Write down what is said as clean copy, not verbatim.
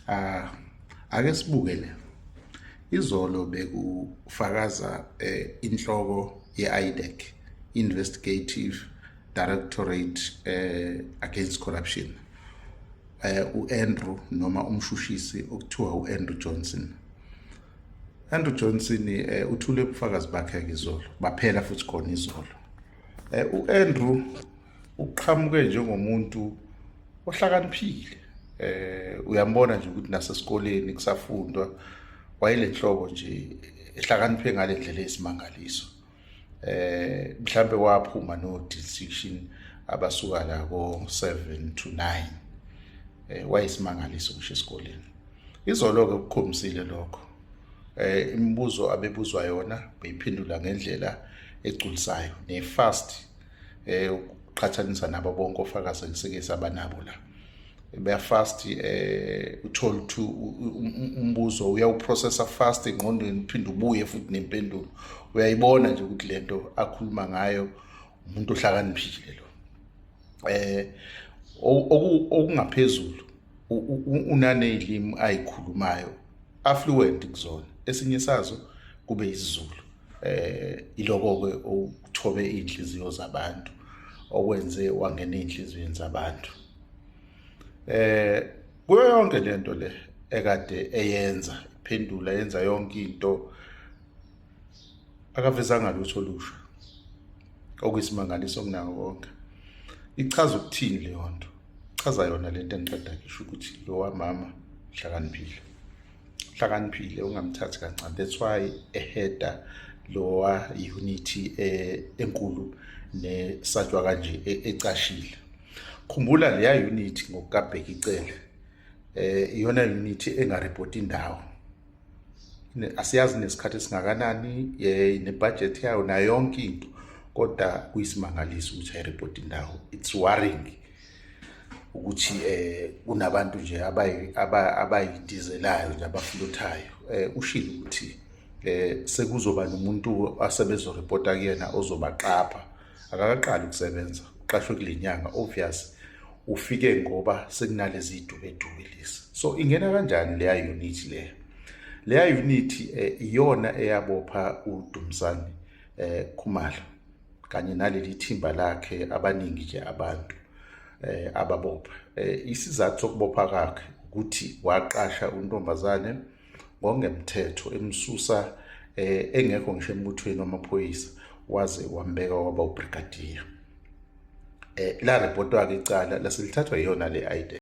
Ah, ake sibuke le. Izolo bekufakaza inhloko ye-IDAC, Investigative Directorate Against Corruption. U-Andrew noma umshushisi okuthiwa u-Andrew Johnson. Andrew Johnson uthule ubufakazi bakhe izolo, baphela futhi khona izolo. U-Andrew uqhamuke njengomuntu ohlakaniphile. Uyambona nje ukuthi nasesikoleni kusafundwa wayelenhlobo nje ehlakaniphe ngale ndlela eyisimangaliso. Mhlambe waphuma no distinction abasuka la ko 7 to 9. Wayesimangaliso ngisho esikoleni. Izolo ke ukukhombisile lokho. Imibuzo abebuzwa yona beyiphendula ngendlela egculisayo ne-fast, ukuqhathanisa nabo bonke ofakazi engisike sabanabo la. Baya-fast, uthola ukuthi umbuzo uyawuprocessa fast engqondweni, uphinde ubuye futhi nempendulo. Uyayibona nje ukuthi lento akhuluma ngayo umuntu ohlakaniphile lo. Okungaphezulu, unanezilimi ayikhulumayo, a-fluent kuzona, esinye sazo kube isiZulu. Iloko ke okuthobe inhliziyo zabantu, okwenze wangena inhliziyweni zabantu. Kuyo yonke lento le ekade eyenza, iphendula, yenza yonke into, akavezanga lutho olusha, okuyisimangaliso kunako konke. Ichaza ukuthini leyo nto? Chaza yona lento engiqeda ngisho ukuthi lo wamama hlakaniphile, hlakaniphile, ungamthathi kancane. That's why eheda lowa unit enkulu nesatshwa kanje, ecashile. Khumbula leya unit ngokukaBheki Cele, iyona unit engareport indawo. Asiyazi nesikhathi esingakanani, nebudget yayo nayo yonke into, kodwa kuyisimangaliso ukuthi ayireport indawo. It's worrying ukuthi kunabantu nje abayindizelayo nje, abafluthayo. Ushilo ukuthi sekuzoba nomuntu asebezorepota kuyena ozobaqapha. Akakaqali ukusebenza, uqashwe kule nyanga. Obvious ufike ngoba sekunalezi idubedube lezi. So ingena kanjani leya unit leya? Leya unit iyona eyabopha uDumsani Khumalo kanye naleli thimba lakhe, abaningi nje abantu ababopha. Isizathu sokubopha kwakhe ukuthi waqasha untombazane ngokungemthetho, emsusa engekho ngisho embuthweni wamaphoyisa, waze wambeka waba ubrigadier. La reportwa ke icala laselithathwa iyona le IDAC.